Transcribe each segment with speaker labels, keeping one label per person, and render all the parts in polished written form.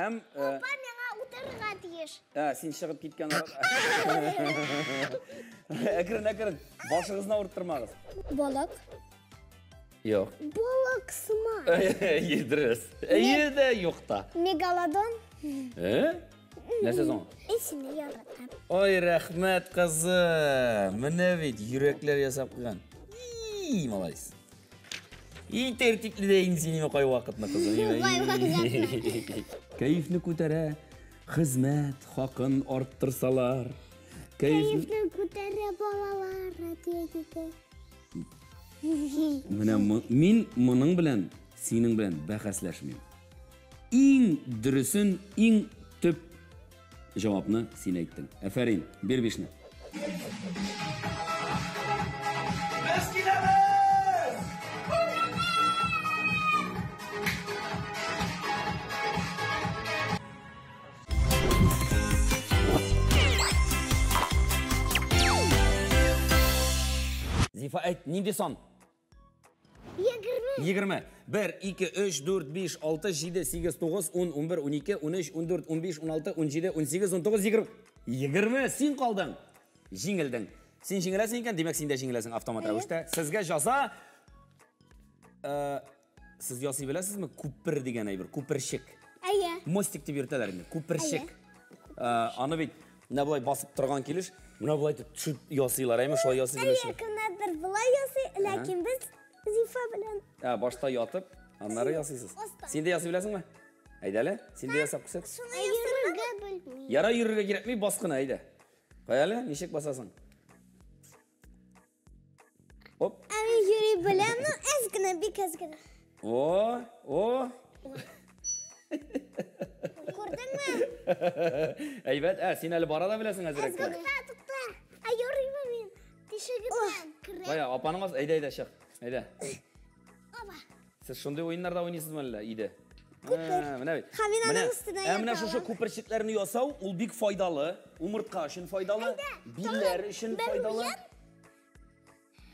Speaker 1: Һәм
Speaker 2: Апа миңа утырырга тиеш.
Speaker 1: Ә, син чыгып киткән арада. Әкрен, әкрен. Башыгызны авырттырмагыз.
Speaker 2: Балык.
Speaker 1: Юк.
Speaker 2: Балык сыман.
Speaker 1: Әйе, дөрес. Әйе дә, юк та.
Speaker 2: Мегалодон.
Speaker 1: Ә? Нәрсә соң?
Speaker 2: Мин сине яратам.
Speaker 1: Ой, рәхмәт, кызым. Менә бит йөрәкләр ясап куйган. И, молодец. И, тәртипле дә инде син име кайвакытны, кызым.
Speaker 2: Кайвакытны.
Speaker 1: Кәефне күтәрә, хезмәт хакын арттырсалар.
Speaker 2: Кәефне күтәрә балалар, әти-әнисе.
Speaker 1: Менә мин моның белән, синең белән бәхәсләшмим. Иң дөресен, иң төп җавапны син әйттең. Афәрин, бир бишне.
Speaker 3: Без киләбез!
Speaker 1: Зифа, әйт, нинди сан?
Speaker 2: 20.
Speaker 1: 20. 1, 2, 3, 4, 5, 6, 7, 8, 9, 10, 11, 12, 13, 14, 15, 16, 17, 18, 19, 20. 20. Син калдың. Җиңелдең. Син җиңеләсең икән, димәк, син дә җиңеләсең автомат рәвештә. Сезгә җаза, сез ясый беләсезме? Күпер дигән әйбер, күперчек.
Speaker 2: Әйе.
Speaker 1: Мостик дип йөртәләр инде, күперчек. Аны бит менә болай басып торган килеш, менә болай итеп төшеп ясыйлар, әйме, шулай ясый
Speaker 2: Әйе,
Speaker 1: беләсезме?
Speaker 2: кемнәрдер болай ясый, ләкин без Зифа белән.
Speaker 1: Ә, башта ятып, аннары ясыйсыз.
Speaker 2: Оста.
Speaker 1: Син дә ясый беләсеңме? Әйдә әле, син дә ясап күрсәт.
Speaker 2: Шуны йөрергә белмим.
Speaker 1: Ярай, йөрергә кирәкми, бас кына, әйдә. Кая әле, ничек басасың? Оп.
Speaker 2: Ә мин йөри беләм, но әз генә, бик әз генә.
Speaker 1: О, о.
Speaker 2: Күрдеңме?
Speaker 1: Әйбәт, ә, син әле бара да беләсең әзрәк кенә.
Speaker 2: Тукта, тукта. Ә йөрими мин. Тишегеннән керәм.
Speaker 1: Кая, апаның ас, әйдә, әйдә, чык. Әйдә.
Speaker 2: Оба.
Speaker 1: Сез шундый уеннарда уйныйсызмы әллә өйдә? Күпер. Менә бит.
Speaker 2: Һәм мин аның
Speaker 1: Менә,
Speaker 2: өстенә
Speaker 1: ә менә
Speaker 2: ята
Speaker 1: шушы
Speaker 2: алам.
Speaker 1: күперчекләрне ясау, ул бик файдалы. Умыртка өчен файдалы, билләр өчен
Speaker 2: бер
Speaker 1: файдалы.
Speaker 2: уен.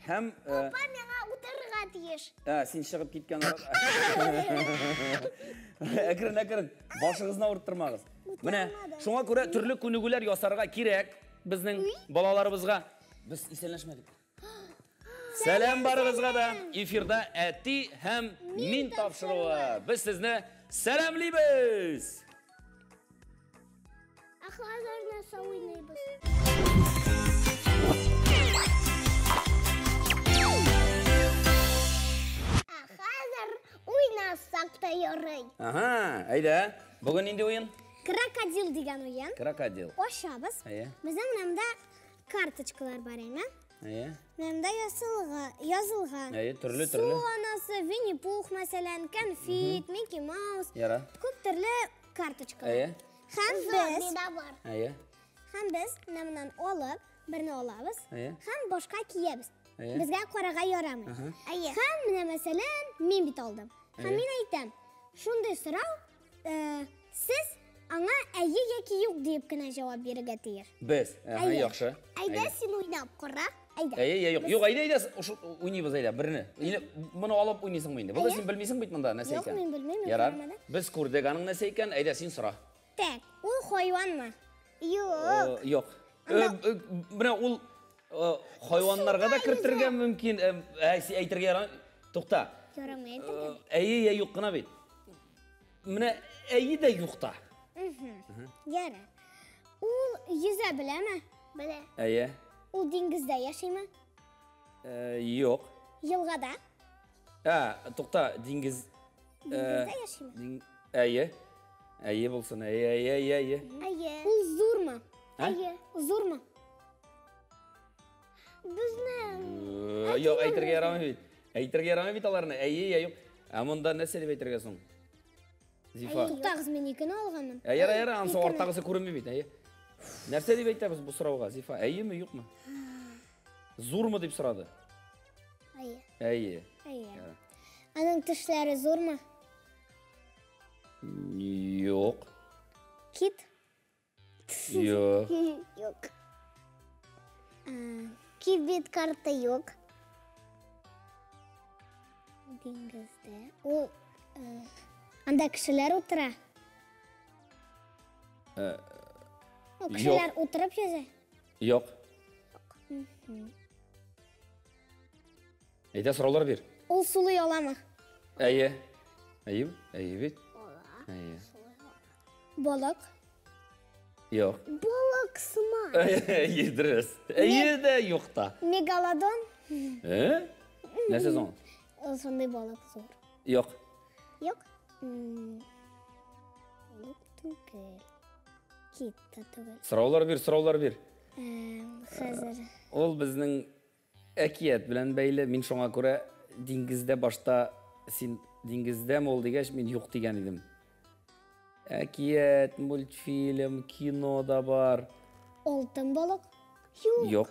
Speaker 1: Һәм,
Speaker 2: Апа миңа утырырга тиеш.
Speaker 1: ә, син чыгып киткән арада. Әкрен, әкрен, башыгызны авырттырмагыз. Менә шуңа күрә төрле күнегүләр ясарга кирәк безнең балаларыбызга. Без исәнләшмәдек. Сәлам барыгызга да. Эфирда әти һәм мин тапшыруы. Без сезне сәламлибез.
Speaker 2: Ә хәзер нәрсә уйныйбыз? Ә хәзер уйнасак та ярый.
Speaker 1: Ага, әйдә. Бүген нинди уен?
Speaker 2: Крокодил дигән уен.
Speaker 1: Крокодил.
Speaker 2: Ашабыз.
Speaker 1: Әйе.
Speaker 2: Безнең менә монда карточкалар бар, әйме?
Speaker 1: Әйе.
Speaker 2: Менә монда язылган.
Speaker 1: Әйе, төрле-төрле.
Speaker 2: Су анасы, Винни-Пух, мәсәлән, конфет, Микки Маус.
Speaker 1: Яра.
Speaker 2: Күп төрле карточкалар.
Speaker 1: Әйе.
Speaker 2: Һәм без
Speaker 1: Әйе.
Speaker 2: Һәм без менә моннан алып, берне алабыз.
Speaker 1: Әйе.
Speaker 2: Һәм башка киябез.
Speaker 1: Әйе.
Speaker 2: Безгә карага ярамый.
Speaker 1: Аһа.
Speaker 2: Һәм менә мәсәлән, мин бит алдым. Һәм
Speaker 1: Әйе.
Speaker 2: мин әйтәм, шундый сорау, сез аңа әйе яки юк диеп кенә җавап бирергә тиеш.
Speaker 1: Без. Әһә,
Speaker 2: Әйе.
Speaker 1: яхшы.
Speaker 2: Әйдә син уйнап кара. Әйдә.
Speaker 1: Әйе, әйе, юк. Юк, әйдә, әйдә, шул уйныйбыз, әйдә, берне. Инде моны алып уйныйсыңмы инде? Булды,
Speaker 2: Әйе.
Speaker 1: син белмисең бит монда нәрсә
Speaker 2: Юк,
Speaker 1: икән.
Speaker 2: мин белмим, мин
Speaker 1: Ярар.
Speaker 2: күрмәдем.
Speaker 1: Без күрдек аның нәрсә икән, әйдә син сора.
Speaker 2: Так, ул хайванмы? Юк.
Speaker 1: Юк. Менә ул хайваннарга да кертергә мөмкин. Әйтергә ярамый. Тукта.
Speaker 2: Ярамый әйтергә.
Speaker 1: Әйе, я юк кына бит. Менә әйе дә юк та.
Speaker 2: Ярар. Ул йөзә беләме? Белә.
Speaker 1: Әйе.
Speaker 2: Ул диңгездә яшиме?
Speaker 1: Юк.
Speaker 2: Елгада?
Speaker 1: Ә, тукта, диңгез,
Speaker 2: Диңгездә яшиме?
Speaker 1: Әйе. Әйе булсын. Әйе, әйе, әйе, әйе.
Speaker 2: Әйе. Ул зурмы?
Speaker 1: Ә?
Speaker 2: Әйе. Зурмы? Безнең
Speaker 1: Юк, әйтергә ярамый бит. Әйтергә ярамый бит аларны. Әйе, я юк. Ә монда нәрсә дип әйтергә соң? Зифа.
Speaker 2: Туктагыз, мин икене алганмын.
Speaker 1: Ә, яра, яра, ансы арттагысы күренми бит, әйе. Нәрсә дип әйтәбез бу сорауга, Зифа? Әйеме, юкмы? Зурмы дип сорады?
Speaker 2: Әйе.
Speaker 1: Әйе.
Speaker 2: Әйе.
Speaker 1: Яра.
Speaker 2: Аның тешләре зурмы?
Speaker 1: Юк.
Speaker 2: Кит?
Speaker 1: Юк.
Speaker 2: Юк. Кит бит карта юк. Диңгездә. Ул, анда кешеләр утыра. Кешеләр утырып йөзә?
Speaker 1: Юк. Әйдә, сораулар бир.
Speaker 2: Ул сулый аламы?
Speaker 1: Әйе. Әйе, әйе бит. Әйе.
Speaker 2: Балык.
Speaker 1: Юк.
Speaker 2: Балык сыман.
Speaker 1: Әйе, дөрес. Әйе дә, юк та.
Speaker 2: Мегалодон.
Speaker 1: Ә? Нәрсә соң?
Speaker 2: Ул шундый балык зур.
Speaker 1: Юк.
Speaker 2: Юк. Балык түгел. Кит тә түгел.
Speaker 1: Сораулар бир, сораулар бир.
Speaker 2: Хәзер.
Speaker 1: Ул безнең әкият белән бәйле. Мин шуңа күрә диңгездә башта син диңгездәме ул дигәч, мин юк дигән идем. Әкият, мультфильм, кино да бар.
Speaker 2: Алтын балык? Юк.
Speaker 1: Юк.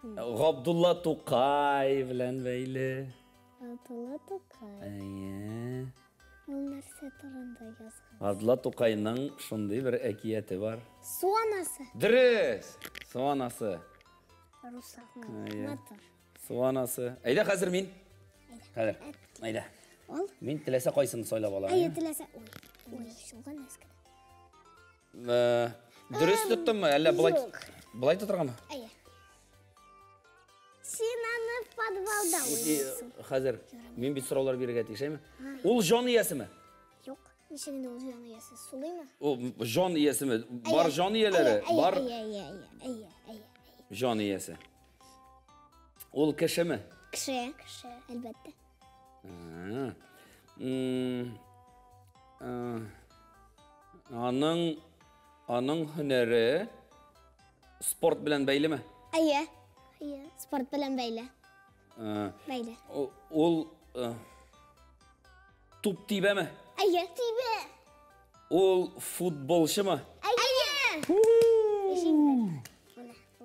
Speaker 1: Габдулла Тукай белән бәйле.
Speaker 2: Габдулла Тукай.
Speaker 1: Әйе.
Speaker 2: Ул нәрсә турында язган?
Speaker 1: Габдулла Тукайның шундый бер әкияте бар.
Speaker 2: Су анасы.
Speaker 1: Дөрес! Су анасы.
Speaker 2: Русалка.
Speaker 1: Әйе.
Speaker 2: Матур.
Speaker 1: Су анасы. Әйдә, хәзер мин. Хәзер. Әйдә.
Speaker 2: Ал.
Speaker 1: Мин теләсә кайсын сайлап алам.
Speaker 2: Әйе, теләсә. Ой, ой, шуңа нәрсә.
Speaker 1: Дөрес тоттыммы? Әллә болай
Speaker 2: Юк.
Speaker 1: болай тотыргамы?
Speaker 2: Әйе. Син аны подвалда уйныйсың.
Speaker 1: Хәзер мин бит сораулар бирергә тиеш, әйме? Ул җан иясеме?
Speaker 2: Юк. Ничек инде ул җан иясе? Сулыймы?
Speaker 1: Ул җан иясеме? Бар җан ияләре, бар
Speaker 2: Әйе, әйе, әйе, әйе, әйе.
Speaker 1: җан иясе. Ул кешеме?
Speaker 2: Кеше. Кеше, әлбәттә.
Speaker 1: Аның аның һөнәре спорт белән бәйлеме?
Speaker 2: Әйе. Әйе. Спорт белән бәйле. Бәйле.
Speaker 1: Ул туп тибәме?
Speaker 2: Әйе. Тибә.
Speaker 1: Ул футболчымы?
Speaker 2: Әйе.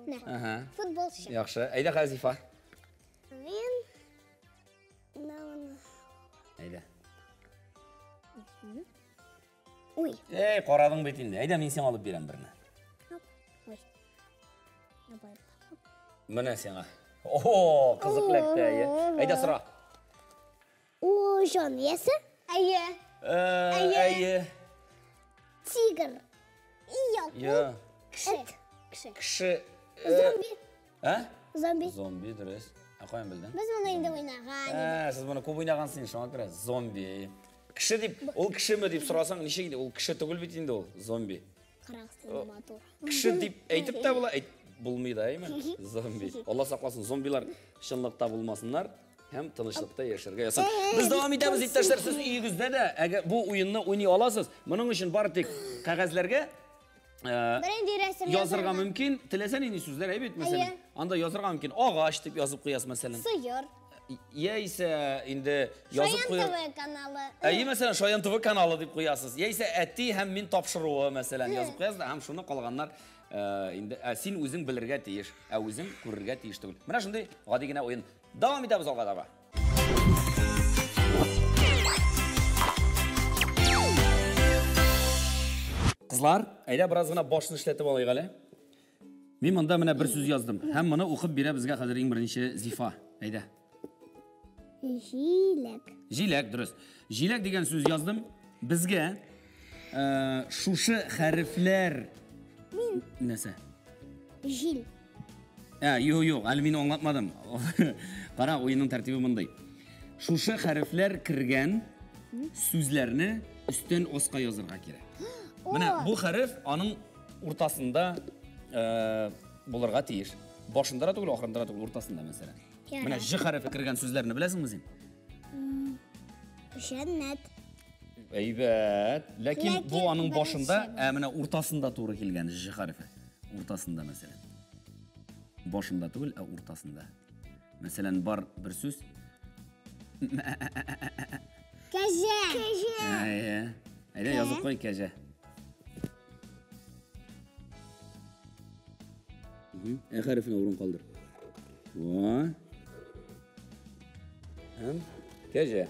Speaker 2: Менә. Футболчы.
Speaker 1: Яхшы. Әйдә, хәзер Зифа.
Speaker 2: Мин моны.
Speaker 1: Әйдә.
Speaker 2: Ой.
Speaker 1: Эй, карадың бит инде. Әйдә, мин сиңа алып бирәм берне.
Speaker 2: Ой.
Speaker 1: Менә сиңа. О, кызык эләкте, әйе. Әйдә, сора.
Speaker 2: Ул җан иясе? Әйе.
Speaker 1: Әйе.
Speaker 2: Тигр. Юк.
Speaker 1: Я.
Speaker 2: Кеше. Кеше.
Speaker 1: Кеше.
Speaker 2: Зомби.
Speaker 1: Ә?
Speaker 2: Зомби.
Speaker 1: Зомби, дөрес. Ә каян белдең?
Speaker 2: Без моны инде уйнаган.
Speaker 1: Ә, сез моны күп уйнагансыз инде, шуңа күрә зомби. Кеше дип, ул кешеме дип сорасаң, ничек инде? Ул кеше түгел бит инде ул, зомби.
Speaker 2: Карагыз, инде матур.
Speaker 1: Кеше дип әйтеп тә була, әйт булмый да, әйме? Зомби. Алла сакласын, зомбилар чынлыкта булмасыннар һәм тынычлыкта яшәргә язсын. Без дәвам итәбез, иптәшләр, сез өегездә дә әгәр бу уенны уйный аласыз. Моның өчен бары тик кәгазьләргә
Speaker 2: Беренче рәсем
Speaker 1: язырга мөмкин. Теләсә нинди сүзләр, әйе бит, мәсәлән. Анда язырга мөмкин. Агач дип язып куясыз, мәсәлән.
Speaker 2: Сыер.
Speaker 1: Яисә инде язып
Speaker 2: Шаян
Speaker 1: куя.
Speaker 2: ТВ каналы.
Speaker 1: Әйе, мәсәлән, Шаян ТВ каналы дип куясыз. Яисә әти һәм мин тапшыруы, мәсәлән, язып куясыз да, һәм шуны калганнар инде син үзең белергә тиеш, ә үзең күрергә тиеш түгел. Менә шундый гади генә уен. Дәвам итәбез алга таба. Кызлар, әйдә бераз гына башны эшләтеп алыйк әле. Мин монда менә бер сүз яздым. Һәм моны укып бирә безгә хәзер иң беренче Зифа. Әйдә.
Speaker 2: Җиләк.
Speaker 1: Җиләк, дөрес. Җиләк дигән сүз яздым. Безгә шушы хәрефләр
Speaker 2: Мин.
Speaker 1: Нәрсә?
Speaker 2: Җил.
Speaker 1: Ә, юк, юк, әле мин аңлатмадым. Кара, уенның тәртибе мондый. Шушы хәрефләр кергән сүзләрне өстән аска язырга кирәк. Менә бу хәреф аның уртасында булырга тиеш. Башында да түгел, ахырында да түгел, уртасында мәсәлән.
Speaker 2: Ярар.
Speaker 1: Менә Ж хәрефе кергән сүзләрне беләсеңме син?
Speaker 2: Җәннәт.
Speaker 1: Әйбәт. Ләкин бу
Speaker 2: Ләкин
Speaker 1: аның
Speaker 2: беренче
Speaker 1: башында,
Speaker 2: бу.
Speaker 1: ә менә уртасында туры килгән Ж хәрефе. Уртасында мәсәлән. Башында түгел, ә уртасында. Мәсәлән, бар бер сүз.
Speaker 2: Кәҗә. Кәҗә.
Speaker 1: Әйе. Әйдә язып куй кәҗә. Ә хәрефенә урын калдыр. Во. Һәм кәҗә.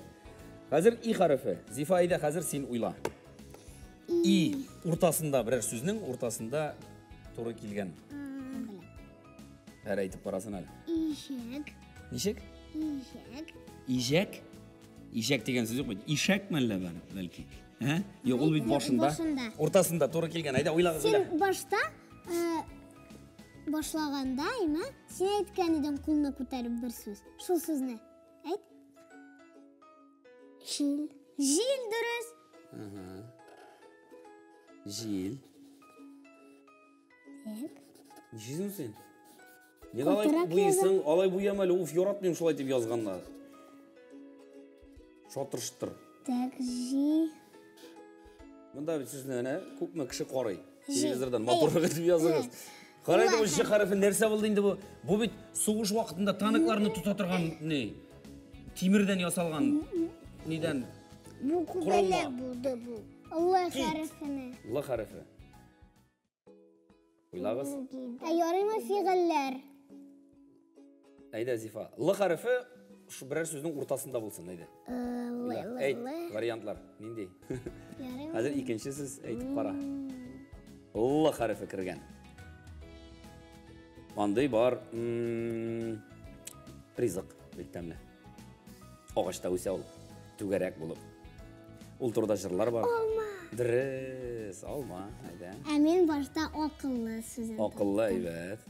Speaker 1: Хәзер И хәрефе. Зифа, әйдә, хәзер син уйла. И уртасында берәр сүзнең уртасында туры килгән. Әр әйтеп карасын әле.
Speaker 2: Ишәк.
Speaker 1: Ничек?
Speaker 2: Ишәк.
Speaker 1: Ишәк? Ишәк дигән сүз юк бит. Ишәк мәллә бар, бәлки. Ә? Юк, ул бит башында.
Speaker 2: Башында.
Speaker 1: Уртасында туры килгән. Әйдә, уйлагыз,
Speaker 2: Син
Speaker 1: уйла.
Speaker 2: башта башлаганда, әйме, син әйткән идең кулны күтәреп бер сүз. Шул сүзне әйт. Җил. Җил дөрес.
Speaker 1: Җил.
Speaker 2: Так.
Speaker 1: Нишлисең син? Нигә алай
Speaker 2: Калтырак
Speaker 1: буйыйсың? Алай буяма әле, уф, яратмыйм шулай дип язганнар. Шатырыштыр.
Speaker 2: Так, җи.
Speaker 1: Монда бит сүзне әнә күпме кеше карый.
Speaker 2: Җи.
Speaker 1: Телевизордан матуррак итеп языгыз. Карайды бу Ж хәрефе нәрсә булды инде бу? Бу бит сугыш вакытында танкларны тота торган ни? Тимердән ясалган нидән?
Speaker 2: Бу
Speaker 1: күбәләк
Speaker 2: булды бу. Л хәрефене.
Speaker 1: Л хәрефе. Уйлагыз.
Speaker 2: Ә ярыймы фигыльләр?
Speaker 1: Әйдә, Зифа. Л хәрефе шу берәр сүзнең уртасында булсын, әйдә.
Speaker 2: Л,
Speaker 1: Уйла.
Speaker 2: Л,
Speaker 1: Әйт,
Speaker 2: Л.
Speaker 1: вариантлар нинди?
Speaker 2: Ярыймы?
Speaker 1: Хәзер икенче сүз әйтеп кара. Л хәрефе кергән. Андый бар, ризык бик тәмле. Агачта үсә ул, түгәрәк булып. Ул турыда җырлар бар.
Speaker 2: Алма.
Speaker 1: Дөрес, алма, әйдә.
Speaker 2: Ә мин башта акыллы сүзен.
Speaker 1: Акыллы, әйбәт.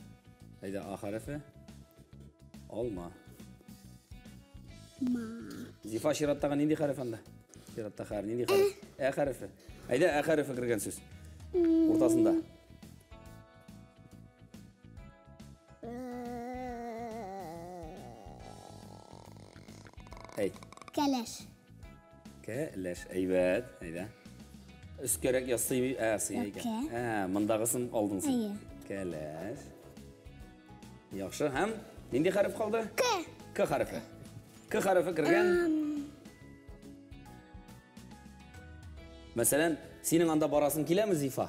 Speaker 1: Әйдә, А хәрефе. Алма.
Speaker 2: Ма.
Speaker 1: Зифа, чираттагы нинди хәреф анда? Чиратта хәреф, нинди хәреф? Ә хәрефе. Әйдә, Ә хәрефе кергән сүз. Уртасында. Әйт.
Speaker 2: Кәләш.
Speaker 1: Кәләш, әйбәт, әйдә. Өскәрәк ясый, ә, сый икән.
Speaker 2: Кә.
Speaker 1: Ә, мондагысын алдың син.
Speaker 2: Әйе.
Speaker 1: Кәләш. Яхшы, һәм нинди хәреф калды?
Speaker 2: К.
Speaker 1: К хәрефе. К хәрефе кергән. Мәсәлән, синең анда барасың киләме, Зифа?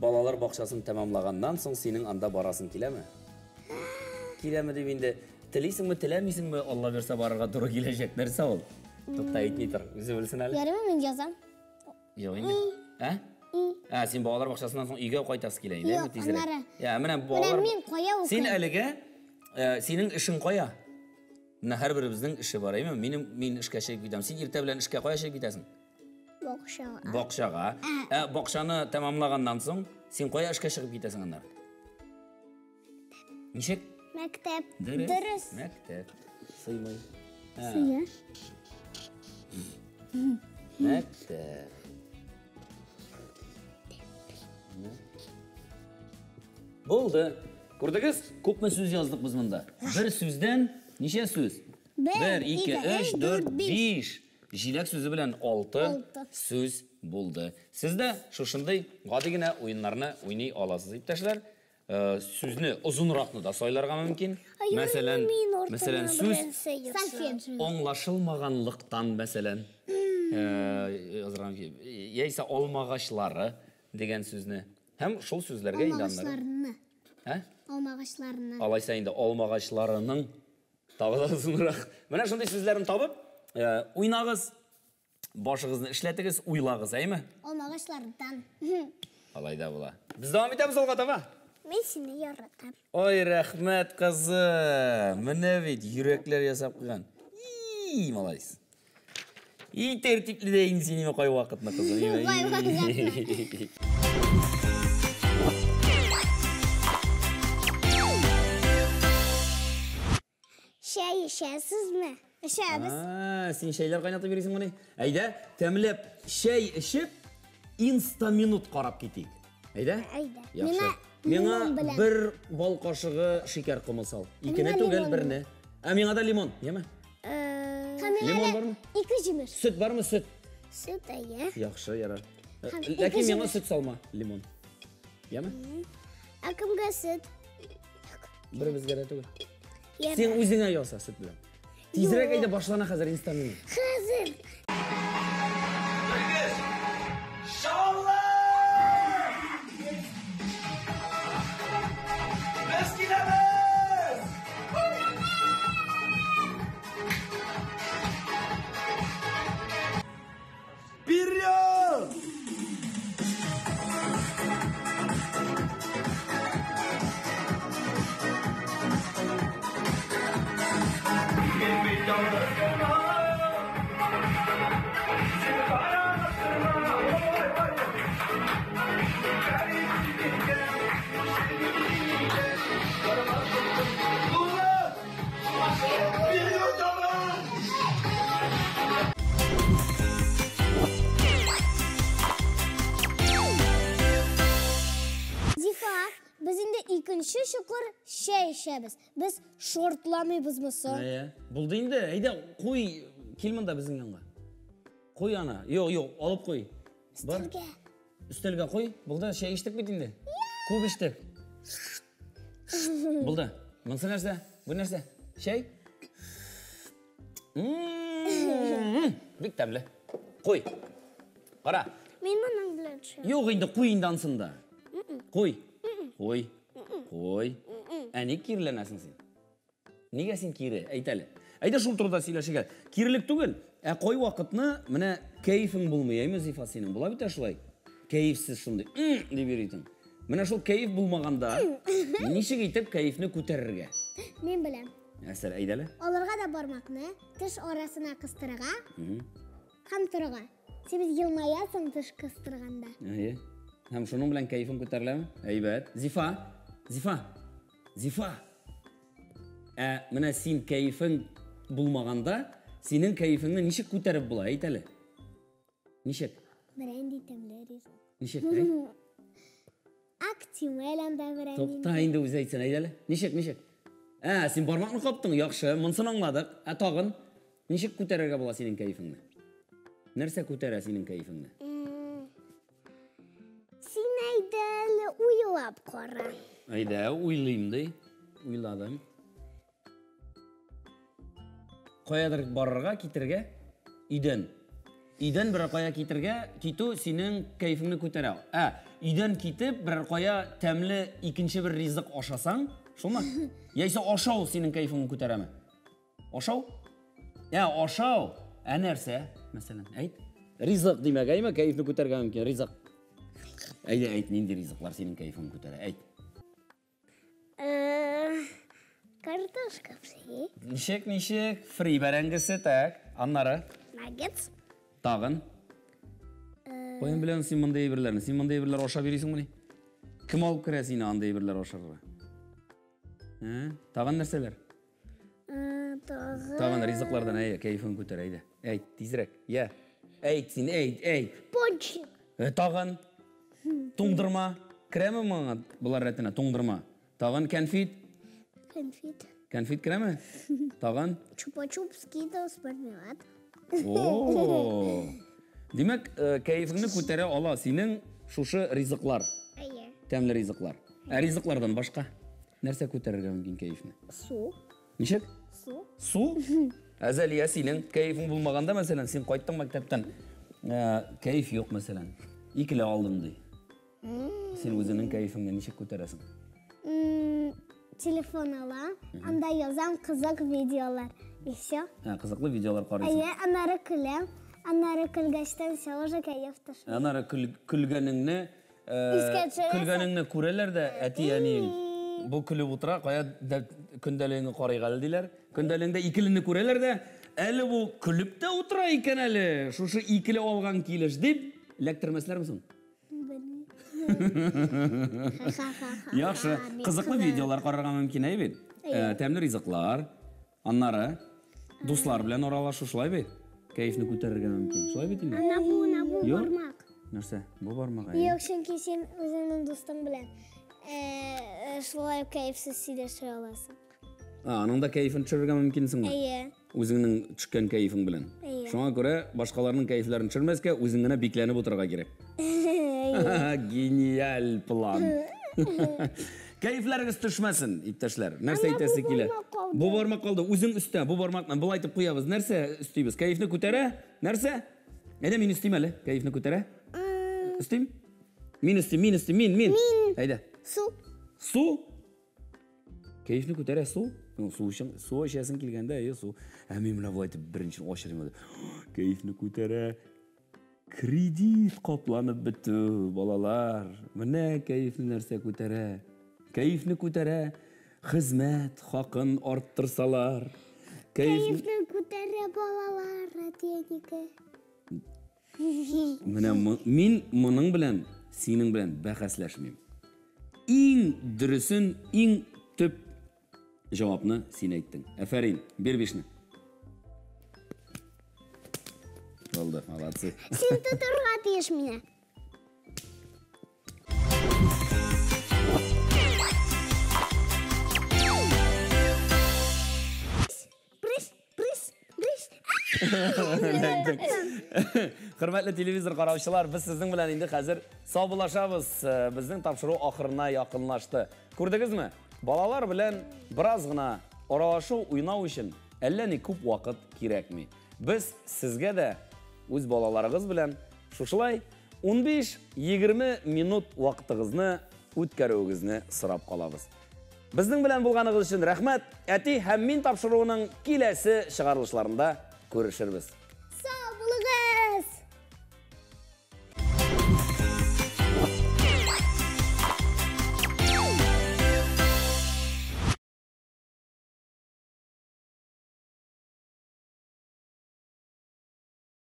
Speaker 1: Балалар бакчасын тәмамлаганнан соң синең анда барасың киләме? Киләме дип инде телисеңме, теләмисеңме, Алла бирсә барырга туры киләчәк. Нәрсә ул? Тукта, әйтми тор, үзе белсен әле.
Speaker 2: Ярыймы мин язам?
Speaker 1: Юк инде. Ә? Ә, син балалар бакчасыннан соң өйгә кайтасы килә инде,
Speaker 2: Юк,
Speaker 1: әйме, тизрәк?
Speaker 2: аннары.
Speaker 1: Я, менә балалар.
Speaker 2: мин кая укыйм?
Speaker 1: Син әлегә, синең эшең кая? Менә һәрберебезнең эше бар, әйме? Минем, мин эшкә чыгып китәм. Син иртә белән эшкә кая чыгып китәсең?
Speaker 2: Бакчага.
Speaker 1: Бакчага. Ә бакчаны тәмамлаганнан соң син кая эшкә чыгып китәсең аннары? Ничек?
Speaker 2: Мәктәп.
Speaker 1: Дөрес.
Speaker 2: Дөрес.
Speaker 1: Мәктәп. Сыймый. Ә.
Speaker 2: Сыя.
Speaker 1: Мәктәп. Булды. Күрдегез? Күпме сүз яздык без монда? Бер сүздән ничә сүз?
Speaker 2: Бер,
Speaker 1: Бер, ике,
Speaker 2: ике,
Speaker 1: өч,
Speaker 2: өч,
Speaker 1: дүрт,
Speaker 2: дүрт,
Speaker 1: биш. Җиләк сүзе белән алты
Speaker 2: Алты.
Speaker 1: сүз булды. Сез дә шушындый гади генә уеннарны уйный аласыз, иптәшләр. Сүзне озынракны да сайларга мөмкин. Мәсәлән, мәсәлән, сүз
Speaker 2: Сольфеджио.
Speaker 1: аңлашылмаганлыктан, мәсәлән, язырга мөмкин. Яисә алмагачлары дигән сүзне. Һәм шул сүзләргә инде аннары.
Speaker 2: Алмагачларны.
Speaker 1: Ә?
Speaker 2: Алмагачларны.
Speaker 1: Алайса инде алмагачларының тагы да озынрак. Менә шундый сүзләрен табып, уйнагыз, башыгызны эшләтегез, уйлагыз, әйме?
Speaker 2: Алмагачлардан.
Speaker 1: Алай да була. Без дәвам итәбез алга таба.
Speaker 2: Мин сине яратам.
Speaker 1: Ой, рәхмәт, кызым. Менә бит йөрәкләр ясап куйган. И, молодец. И, тәртипле дә инде син име кай вакытны, кызым.
Speaker 2: Кай вакытны. Чәй эчәсезме? Эчәбез.
Speaker 1: А, син чәйләр кайнатып йөрисеңмени? Әйдә, тәмләп чәй эчеп, инстаминут карап китик. Әйдә?
Speaker 2: Әйдә.
Speaker 1: Яхшы.
Speaker 2: Миңа
Speaker 1: Миңа
Speaker 2: лимон белән.
Speaker 1: бер бал кашыгы шикәр комы сал. Икене
Speaker 2: Миңа
Speaker 1: түгел,
Speaker 2: лимон.
Speaker 1: берне. Ә миңа да лимон, яме?
Speaker 2: Һәм миңа
Speaker 1: Лимон
Speaker 2: да
Speaker 1: бармы?
Speaker 2: Ике җимеш.
Speaker 1: Сөт бармы, сөт?
Speaker 2: Сөт, әйе.
Speaker 1: Яхшы, ярар.
Speaker 2: Һәм
Speaker 1: Ләкин
Speaker 2: ике
Speaker 1: миңа
Speaker 2: җимеш.
Speaker 1: сөт салма, лимон. Яме?
Speaker 2: Ә кемгә сөт?
Speaker 1: Беребезгә дә түгел.
Speaker 2: Ярар.
Speaker 1: Син үзеңә яса сөт белән. Тизрәк әйдә башлана хәзер инстаминут.
Speaker 2: Хәзер.
Speaker 3: Белгеч! Шаулы! Без киләбез! Вперед!
Speaker 2: Икенче чокыр чәй эчәбез. Без шортламыйбызмы соң?
Speaker 1: Әйе. Булды инде. Әйдә, куй, кил монда безнең янга. Куй аны. Юк, юк, алып куй. Бар.
Speaker 2: Өстәлгә.
Speaker 1: Өстәлгә куй. Булды, чәй эчтек бит инде. Күп эчтек. Булды. Монысы нәрсә? Бу нәрсә? Чәй? Бик тәмле. Куй. Кара.
Speaker 2: Мин моның белән төшәм.
Speaker 1: Юк инде, куй инде ансын да. Куй. Куй. Куй. Ә ник киреләнәсең син? Нигә син кире? Әйт әле. Әйдә шул турыда сөйләшик әле. Кирелек түгел, ә кай вакытны менә кәефең булмый, әйме, Зифа, синең? Була бит ә шулай. Кәефсез шундый, дип йөрисең. Менә шул кәеф булмаганда ничек итеп кәефне күтәрергә?
Speaker 2: Мин беләм.
Speaker 1: Нәрсә, әйдә әле.
Speaker 2: Алырга да бармакны теш арасына кыстырырга һәм торырга. Син бит елмаясың теш кыстырганда.
Speaker 1: Әйе. Һәм шуның белән кәефең күтәреләме? Әйбәт. Зифа, Зифа, Зифа. Ә менә син кәефең булмаганда, синең кәефеңне ничек күтәреп була, әйт әле. Ничек?
Speaker 2: Берәнди тәмле ризык.
Speaker 1: Ничек? Әйт.
Speaker 2: Актимел анда берәнди.
Speaker 1: Тукта инде үзе әйтсен, әйт әле. Ничек, ничек? Ә, син бармакны каптың, яхшы, монысын аңладык. Ә тагын ничек күтәрергә була синең кәефеңне? Нәрсә күтәрә синең кәефеңне?
Speaker 2: Син әйдә әле уйлап кара.
Speaker 1: Әйдә, уйлыйм ди. Уйладым. Каядыр барырга, китергә? Өйдән. Өйдән берәр кая китергә, китү синең кәефеңне күтәрә. Ә, өйдән китеп, берәр кая тәмле икенче бер ризык ашасаң, шулмы? Яисә ашау синең кәефеңне күтәрәме? Ашау? Ә, ашау. Ә нәрсә? Мәсәлән, әйт. Ризык димәк, әйме, кәефне күтәрергә мөмкин, ризык. Әйдә, әйт, нинди ризыклар синең кәефеңне күтәрә? Әйт.
Speaker 2: Картошка фри.
Speaker 1: Ничек, ничек? Фри бәрәңгесе, так. Аннары?
Speaker 2: Наггетс.
Speaker 1: Тагын? Каян беләсең син мондый әйберләрне? Син мондый әйберләр ашап йөрисеңмени? Кем алып керә сине андый әйберләр ашарга? Ә? Тагын нәрсәләр?
Speaker 2: Тагын.
Speaker 1: Тагын ризыклардан, әйе, кәефең күтәр, әйдә. Әйт, тизрәк. Я. Әйт син, әйт, әйт.
Speaker 2: Пончик.
Speaker 1: Тагын. Туңдырма. Керәме моңа болар рәтенә? Туңдырма. Тагын кәнфит.
Speaker 2: Кәнфит.
Speaker 1: Кәнфит керәме? Тагын.
Speaker 2: Чупа-чуп, скитлс, мармелад.
Speaker 1: О! Димәк, кәефеңне күтәрә ала синең шушы ризыклар.
Speaker 2: Әйе.
Speaker 1: Тәмле ризыклар. Ә ризыклардан башка нәрсә күтәрергә мөмкин кәефне?
Speaker 2: Су.
Speaker 1: Ничек?
Speaker 2: Су.
Speaker 1: Су? Әзәлия, синең кәефең булмаганда, мәсәлән, син кайттың мәктәптән, кәеф юк, мәсәлән, икеле алдың ди. Син үзеңнең кәефеңне ничек күтәрәсең?
Speaker 2: Телефон алам, анда язам кызык видеолар. И все.
Speaker 1: Ә, кызыклы видеолар карыйсың.
Speaker 2: Әйе, аннары көләм. Аннары көлгәчтән все уже кәеф төшә.
Speaker 1: Аннары көлгәнеңне, көлгәнеңне күрәләр дә, әти-әниең бу көлеп утыра, кая көндәлегеңне карыйк әле диләр. Көндәлегеңдә икелене күрәләр дә, әле бу көлеп тә утыра икән әле, шушы икеле алган килеш дип, эләктермәсләрме соң?
Speaker 2: Белмим.
Speaker 1: Яхшы, кызыклы видеолар карарга мөмкин, әйе бит? Тәмле ризыклар, аннары дуслар белән аралашу, шулай бит? Кәефне күтәрергә мөмкин. Шулай бит инде?
Speaker 2: Ана бу, ана бу бармак.
Speaker 1: Нәрсә? Бу бармак, әйе.
Speaker 2: Юк, чөнки син үзеңнең дустың белән шулай ук кәефсез сөйләшә аласың.
Speaker 1: А, аның да кәефен төшерергә мөмкинсеңме?
Speaker 2: Әйе.
Speaker 1: Үзеңнең төшкән кәефең белән.
Speaker 2: Әйе.
Speaker 1: Шуңа күрә башкаларның кәефләрен төшермәскә, үзең генә бикләнеп утырырга кирәк. Гениаль план. Кәефләрегез төшмәсен, иптәшләр. Нәрсә әйтәсе килә? Бу бармак калды. Үзең өстә, бу бармакны болай итеп куябыз. Нәрсә өстибез? Кәефне күтәрә? Нәрсә? Әйдә, мин өстим әле. Кәефне күтәрә. Өстим? Мин өстим, мин өстим, мин, мин. Әйдә.
Speaker 2: Су.
Speaker 1: Су? Кәефне күтәрә су? Су өчен, су эчәсең килгәндә, әйе, су. Ә мин менә болай итеп беренче ачырым әле. Кәефне күтәрә. Кредит капланып бетү, балалар. Менә кәефне нәрсә күтәрә. Кәефне күтәрә. Хезмәт хакын арттырсалар.
Speaker 2: Кәефне күтәрә балалар, әти-әнике.
Speaker 1: Менә мин моның белән, синең белән бәхәсләшмим. Иң дөресен, иң төп җавапны син әйттең. Афәрин, бир бишне. Булды, молодцы.
Speaker 2: Син тотырга тиеш мине.
Speaker 1: Эләктең. Хөрмәтле телевизор караучылар, без сезнең белән инде хәзер саубуллашабыз. Безнең тапшыру ахырына якынлашты. Күрдегезме? Балалар белән бераз гына аралашу, уйнау өчен әллә ни күп вакыт кирәкми. Без сезгә дә үз балаларыгыз белән шушылай 15-20 минут вакытыгызны үткәрүегезне сорап калабыз. Безнең белән булганыгыз өчен рәхмәт. Әти һәм мин тапшыруының киләсе чыгарылышларында күрешербез.